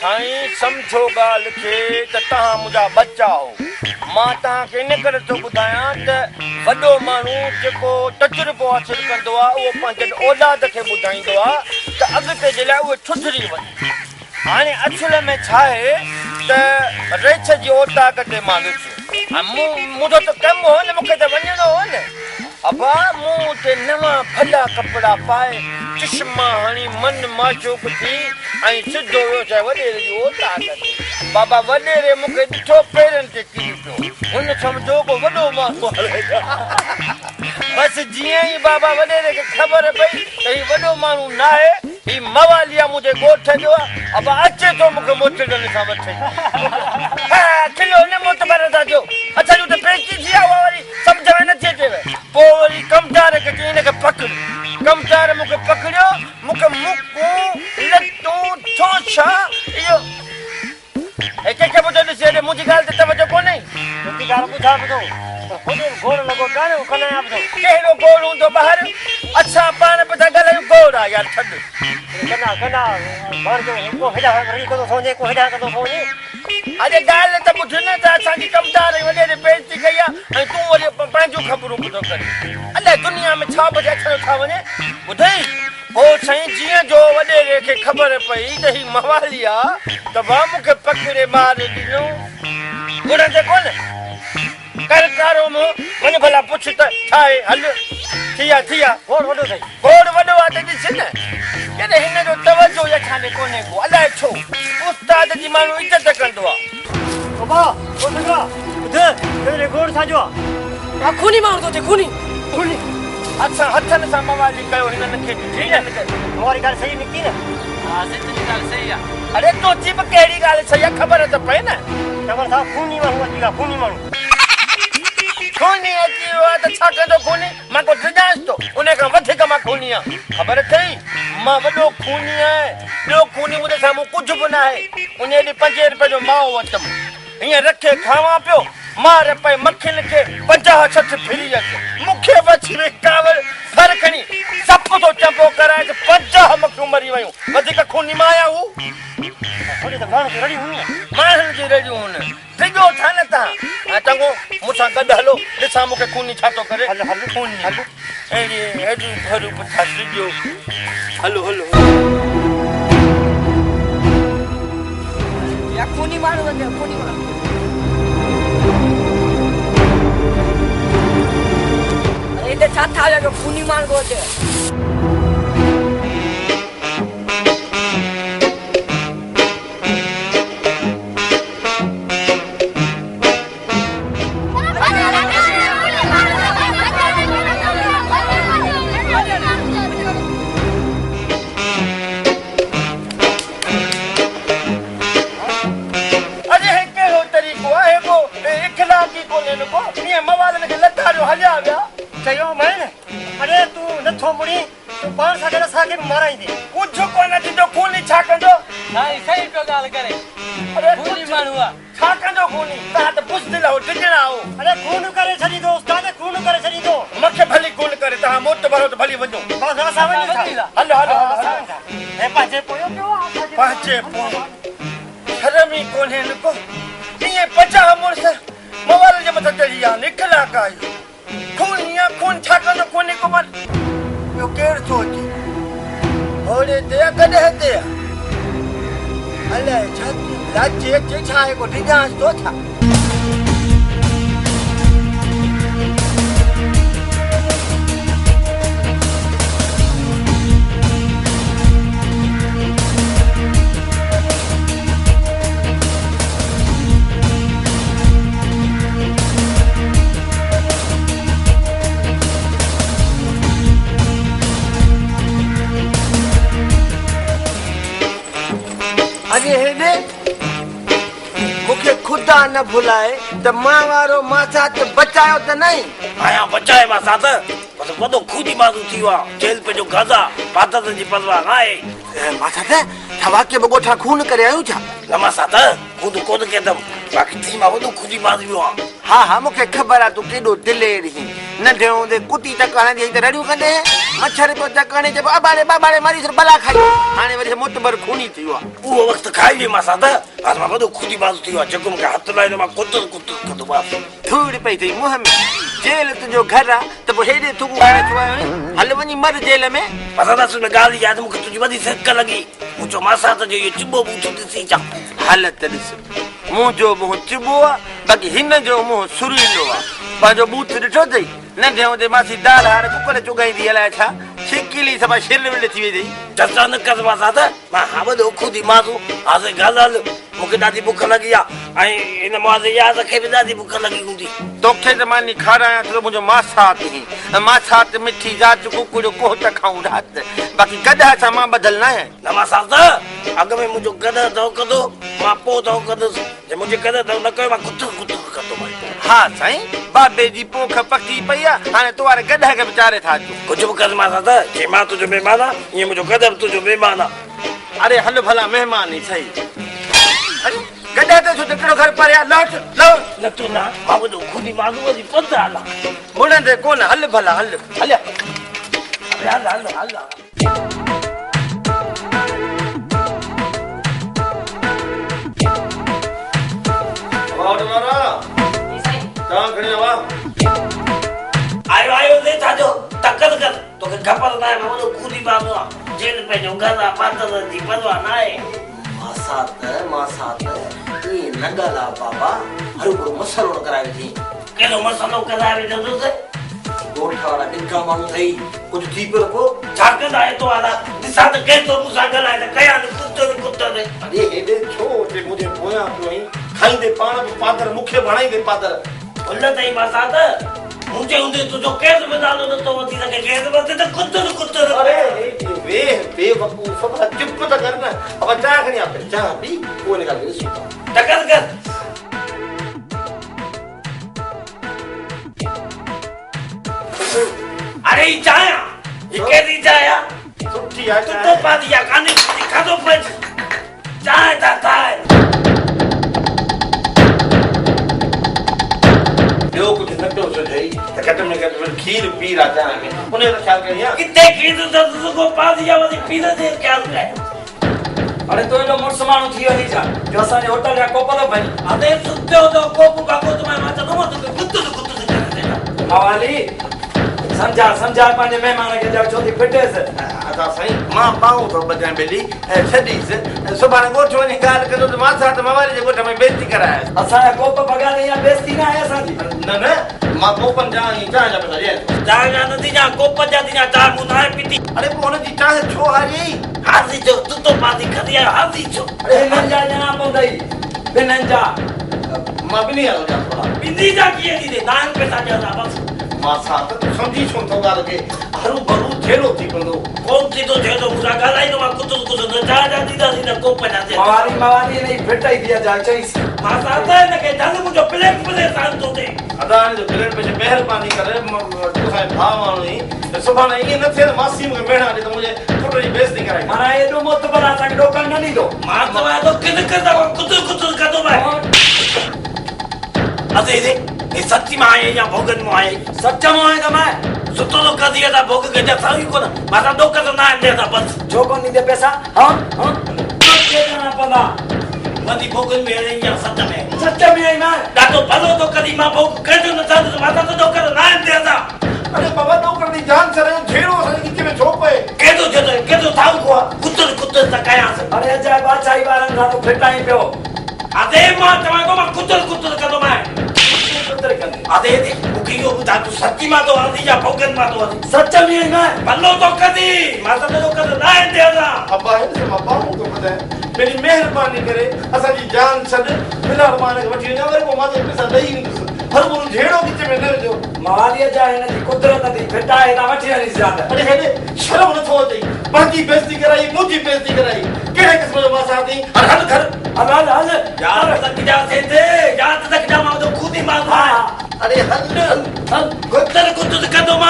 سائين سمجهو ڳالهه کي ته توهان منهنجا ٻچا آهو. مان توهان کي ان ڪري ٿو ٻڌايان ته وڏو ماڻهو جيڪو تجربو حاصل ڪندو آهي اهو پنهنجن اولاد کي ٻڌائيندو آهي ته اڳتي جي لاء اهي سڌري وڃن. هاڻي اصل ۾ ڇا آهي ته ريڇ جي اوطاق تي مان ويس ۽ مون منهنجو ته ڪم هو نه مون کي ته وڃڻو هو نه. ابا مون اتي نوان ڀلا ڪپڙا پائي، چشما هڻي، من معشوق ٿي ۽ سڌو ويو سائين وڏيري جي اوطاق تي. بابا وڏيري مون کي ڏٺو پيرن تي ڪري پيو. هن سمجهيو ڪو وڏو ماڻهو هلي ٿو. بس جيئن ئي بابا وڏيري کي خبر پئي ته هي وڏو ماڻهو ناهي، هي موالي آ منهنجي ڳوٺ جو آ، ابا اچي ٿو مون کي موچڙن سان وٺي. ها کلو نه معتبر ٿا ٿيو. اڇا جو ته بيعزتي ٿي آ اها وري سمجهه ۾ نٿي اچيو. پوء وري ڪمدار کي چيائين هن کي پڪڙ. ڪمدار مون کي پڪڙيو، مون کي مڪون، لتون، ٺونشا، اهو. هي ڪنهن کي به ٿو ڏسي هيڏي منهنجي ڳالهه تي توجهه ڪونهي. تنهنجي ڳالهه ٻڌان به ٿو پر هوڏي به گوڙ لڳو پيو آهي نه اهو ڪنايان به ٿو. ڪهڙو گوڙ هوندو ٻاهر؟ اسان پاڻ به ٿا ڳالهايون گوڙ آ يار ڇڏ. ڪنا ڪنا ٻاهر جو ڪو هيڏانهن رڙي ڪندو ٿو وڃي ڪو هيڏانهن ڪندو ٿو وڃي. اڙي ڳالهه ته ٻڌ نه ته اسان جي ڪمدار ۽ وڏيري بي عزتي ڪئي آ ۽ تون وري پنهنجون خبرون به ٿو ڪرين. الائي دنيا ۾ ڇا به اڇليو ٿا وڃي. ٻڌئي؟ پوء سائين جيئن جو وڏيري کي خبر پئي ته هي موالي آ ته وا مون کي پڪڙي مار ڏنو. گهڙندي ڪونه. ڪر ڪارو منهن، وڃ ڀلا پڇ ته ڇا آهي، هل. ٿي آ، ٿي آ. گوڙ وڏو اٿئي. گوڙ وڏو آ ته ڏس نه. جڏهن هن جو توجهه ئي اسان ڏي ڪونهي ڪو. الائي ڇو؟ استاد جي ماڻهو عزت ڪندو آ. بابا، او سنگرا، ٻڌ، تنهنجي گوڙ ڇا جو آ؟ آ خوني ماڻهو ٿو اچي، خوني. خوني. اسان هٿن سان موالي ڪيو هنن کي، هنن کي. مون واري ڳالهه صحيح نڪتي نه؟ ها سچ جي ڳالهه صحيح آ. اڙي تنهنجي به ڪهڙي ڳالهه صحيح آ، خبر ته پئي نه. چون ٿا خوني ماڻهو اچي ويا، خوني ماڻهو. خوني اچي ويو آ ته ڇا ڪندو خوني؟ مان ڪو ڊڄانس ٿو؟ انهي کان وڌيڪ مان خوني آن. خبر اٿئي، مان وڏو خوني آهيان. ٻيو خوني منهنجي سامهون ڪجهه به ناهي. انهي ڏينهن پنجين رپئي جو مائو ورتم. هيئن رکي کاوان پيو، مار پئي مکين کي، 50 60 ڦري ويس. مون کي به اچي وئي ڪاوڙ، ڦر کڻي سپ ٿو چنبو ڪرائيس، 50 مکيون مري ويون. وڌيڪ خوني مان آهيان هو. هوڏي ته ماڻهن جون رڙيون هيون. ماڻهن جون رڙيون هن. ڊڄو ٿا نه تهان. ۽ چڱو، مون سان گڏ هلو، ڏسان مون کي خوني ڇا ٿو ڪري. هل هل خوني. هل. اهڙي هيڏيون ڀريون به ٿا ڊڄو. هلو هلو هلو. يا خوني ماڻهو اچي، خوني ماڻهو. اڙي هتي ڇا ٿا جو خوني ماڻهو ٿو اچي. اڙي هي ڪهڙو طريقو آهي ڪو اخلاق ئي ڪونهي ڪو ائين موالن کي لتاڙيو هليا ويا. چيومانء نه اڙي تون نٿو مڙين تون پاڻ سان گڏ اسان کي به مارائيندين. ڪجهه ڪونه ٿيندو خوني ڇا ڪندو. سائين صحيح پيو ڳالهه ڪري اڙي خوني ماڻهو آ. ڇا ڪندو خوني توهان ته بزدل آهو ڊڄڻا آهو. اڙي خون ڪري ڇڏيندو استاد خون ڪري ڇڏيندو. مونکي ڀلي خون ڪري توهان موت ڀرو ته ڀلي وڃو. بس اسان وڃون ٿا. هلو هلو هلو اسان وڃون ٿا. هي پنهنجي پويون پيو آ اسان جي. پنهنجي پويون شرم ئي ڪونهي ڪو ائين 50 مڙس موالن جي مٿان چڙهي ويا آهن اخلاق آهي. خون يا خون ڇا ڪندو خوني ڪمر. ٻيو ڪير ٿو اچي گهوڙي تي يا گڏهه تي آ الائي ڇا ٿيو لاچي اچي ڇا آهي ڪو ڊڄانس ٿو ڇا. اڙي هيڏي مون کي خدا نه ڀلائي ته مان وارو ماسات بچايو ته ناهي. آهيان بچائي ماسات بس وڏو خودي مازو ٿي ويو آ جيل پنهنجو گز آ پاتل جي پرواهه ناهي. ماسات ڇا واقعي به ڳوٺان خون ڪري آيون ڇا؟ نه ماسات خون ته ڪونه ڪيم باقي ٿي مان وڏو خودي باز ويو آن. ها ها مون کي خبر آ تون ڪيڏو دلير هين. ننڍي هوندي ڪتي چڪ هڻندي هئي ته رڙيون ڪندي هئين. مڇر پيو چڪ هڻي چئبو اباڙي ٻاٻاڙي مري سر بلا کائي. هاڻي وري معتبر خوني ٿي ويو آ. اهو وقت کائي ويم اسان ته هاڻ مان وڏو خودي باز ٿي ويو آهيان جيڪو مون کي هٿ لائيندو مان ڪتر ڪتر ڪندومانس. ڌوڙ پئي ٿئي منهن ۾. جيل تنهنجو گهر آ ته پوء هيڏي ٿڪون کائڻ ڇو آيو آهين؟ هل وڃي مر جيل ۾. ماسات اصل ۾ ڳالهه اها آهي ته مون کي تنهنجي وڏي سڪ لڳي. مون چيو ماسات جو اهو چٻو ٻوٿ ڏسي اچان. حالت ڏس. منهنجو منهن چٻو آ باقي هن جو منهن سريلو آ. پنهنجو ٻوٿ ڏٺو اٿئي؟ ننڍي هوندي ماسي دال هار ڪڪڙ چڳائيندي الائي ڇا ڇڪيلي صفا شل ول ٿي وئي اٿئي. چرچا نه ڪر ماسات، مان ها وڏو خودي مارون هاسي ڳالهه هل، مون کي ڏاڍي بک لڳي آ ۽ هن معزز يار کي به ڏاڍي بک لڳي هوندي. توکي ته ماني کارايان ٿو منهنجو ماسات هين ماسات مٺي ذات ڪڪڙ ڪوهه ته کائون رات باقي گڏهه سان مان ٻڌل ناهيان. نه ماسات، اڳ ۾ منهنجو گڏهه ڌئو ڪندو، مان پوء ڌئو ڪندس. جي منهنجي گڏهه ڌئو نه ڪيو، مان ڪتر ڪتر ڪندومانء. ها سائين، بابي جي پوک پڪي پئي آ، هاڻي تو واري گڏهه کي به چاري ٿا اچون. ڪجهه به ڪر ماسات، جيئن مان تنهنجو مهمان آ، ايئن منهنجو گڏهه به تنهنجو مهمان آ. اڙي هل ڀلا مهمان ئي سهي. اڙي گڏهه ته ڇو ڪهڙو گهر پري آ، لهه اٺ، لهه. نه تون نه، مان وڏو خودي ماڻهو وري پنڌ هلان. مڙندي ڪونه، هل ڀلا هل، هليا. اڙي هل هل هل. آيو آيو ٿي ڇا جو تڪڙ ڪر توکي خبر ناهي مان وڏو خودي ماڻهو آ جيل پنهنجو گهر آ پادر جي پرواهه ناهي. ماسات ماسات ائين نه ڳالهاء بابا هروڀرو مسئلو نه ڪرائي وجهين. ڪهڙو مسئلو ڪرائي وجهندس. ڳوٺ وارا ڊگها ماڻهو اٿئي، ڪجهه ٿي پيو ته پوء؟ ڇا ڪندا هتو وارا، ڏسان ته ڪنهن ٿو مون سان ڳالهائي ته ڪيان نه ڪتر ڪتر. اڙي هيڏي ڇو اچي منهنجي پويان پيو آهين، کائيندي پاڻ به پادر مون کي به هڻائيندي پادر. ڀل اٿئي ماسات، منهنجي هوندي تنهنجو ڪير به نالو نه ٿو وٺي سگهي، ڪير به وٺي ته ڪتر ڪتر. اڙي هيڏي ويهه بيوقوف، ڀلا چپ ته ڪر نه، ابا چانهه کڻي آ پهرين چانهه پي پوء ان ڳالهه کي ڏسون ٿا. تڪڙ ڪر. اڙي هي چانهه آ هي ڪهڙي چانهه آ سٺي آ تون تو پاتي آ ڪاني کاڌو پچ چانهه ٿا ٺاهن. ٻيو ڪجهه نه پيو سجهئي ته گهٽ ۾ گهٽ وري کير پير آ چانهه ۾ ان جو ته خيال ڪرين ها. ڪٿي کير ته سڪو پاتي آ وري پير جو خيال ڪر. اڙي تون ايڏو مڙس ماڻهو ٿي وڃين ڇا جو اسان جي هوٽل جا ڪوپ ٿو ڀڃين. ادي ستيو ٿو ڪوپ ڀڳو ته مان چوندو توکي گد گد ڪري ڇڏيان. موالي سمجهاء سمجهاء پنهنجي مهمان کي ڄڻ ڇو ٿي ڦٽيس. ادا سائين مان ٻانهون ٿو ٻڌيان ٻيلي ۽ ڇڏيس سڀاڻي ڳوٺ وڃي ڳالهه ڪندو ته ماسات موالي جي ڳوٺ ۾ بيعزتي ڪرايس. اسان جا ڪوپ ڀڳا ته اها بيعزتي ناهي اسان جي. نه نه مان ڪوپن جا ۽ چانهه جا پئسا ڏيان ٿو. چانهه جا نه ڏجان ڪوپن جا ڏجان چانهه مون ناهي پيتي. اڙي پوء هن جي چانهه ڇو هاريئي؟ حاضي جو تتو پاتي کڻي آيو حاضي جو. ٻنهن جا ڏيڻا پوندئي ٻنهن جا. مان ٻنهي وارو ڏيان ٿو ڀلا. ٻنهي جا ڪيئن ڏيندين ناهن پئسا ڏيڻا بس. ماسات تون سمجهين ڇو نٿو ڳالهه کي هرو ڀرو جهيڙو ٿي پوندو. ڪونه ٿيندو جهيڙو مون سان ڳالهائيندو مان ڪتو ڪتو نه چانهه جا ڏينداسين نه ڪوپ جا ڏينداسين. موالي موالي هن جي ڦٽ ئي ٿي اجائي چئيس. ماسات هن کي جهل منهنجو بليڊ پريس آندو ٿي. ادا هن جو بليڊ پريشر مهرباني ڪري تون اسان جو ڀاء ماڻهو آهين ته سڀاڻي ائين نه ٿئي ته ماسي مون کي ميڻا ڏي ته منهنجي پٽ جي بيعزتي ڪرائي. معنيٰ ايڏو معتبر اسان کي ڏوڪڙ نه ڏيندو. مان چوان ٿو ڪن ڪن ته مان ڪتر ڪتر ڪندومانء. ادي هي هي سچي مان آهين يا ڀوڳن مان آهين؟ سچ مان آهين ته مان. ستو ٿو ڪندي ادا ڀوڳ گڏيا ٿئون ئي ڪونه. مان سان ڏوڪڙ ته ناهن ڏيندا بس. ڇو ڪونه ڏيندين پئسا؟ هان هان توکي ڏيڻا پوندا. وڌي ڀوڳن ۾ اڙين يا سچ ۾؟ سچ ۾ آهين مان. ڏاڍو ڀلو ٿو ڪرين مان ڀوڳ ڪنهن جو نه ٿيندس مان سان ته ڏوڪڙ ناهن ڏيندا. اڙي بابا ڏوڪڙ ڏئي جان ڇڏايو جهيڙو اسان جي ڳچي ۾ ڇو پئي؟ ڪيڏو جهيڙو ڪيڏو ٿانڪو آ ڪتر ڪتر ته ڪيانس. اڙي اجائي بادشاهي وارن سان تون ڦٽائين پيو. ادي مان چوان ٿو مان ڪتر ڪتر ڪندومانء. تون ڪتر ڪندين. ادي ادي مون کي اهو ٻڌاء تون سچي مان ٿو هلين يا ڀوڳن مان ٿو هلين؟ سچ ۾ آهين مان. ڀلو ٿو ڪندين مان ته ڏوڪڙ ناهن ڏيڻا. ابا هن کي مان ٻانهون ٿو ٻڌايان ميري مهرباني ڪري اسان جي جان ڇڏ في الحال مان هن کي وٺي وڃان وري پوء مان توکي پئسا ڏئي ايندس هروڀرو جهيڙو ڳچ ۾ نه وجهو. مواليء جا هن جي قدرت ٿي ڦٽائي هتان وٺي وڃيس جان. اڙي هيڏي شرم نٿو اچئي پنهنجي بيعزتي ڪرائي منهنجي بيعزتي ڪرائي ڪهڙي قسم جو ماسات اٿئي هل هل گهر. هل هل هل. ياد رکجان سيٺ ياد رکجان مان تو خودي ماڻهو آهيان. اڙي هل هل ڪتر ڪتر ڪندومانء.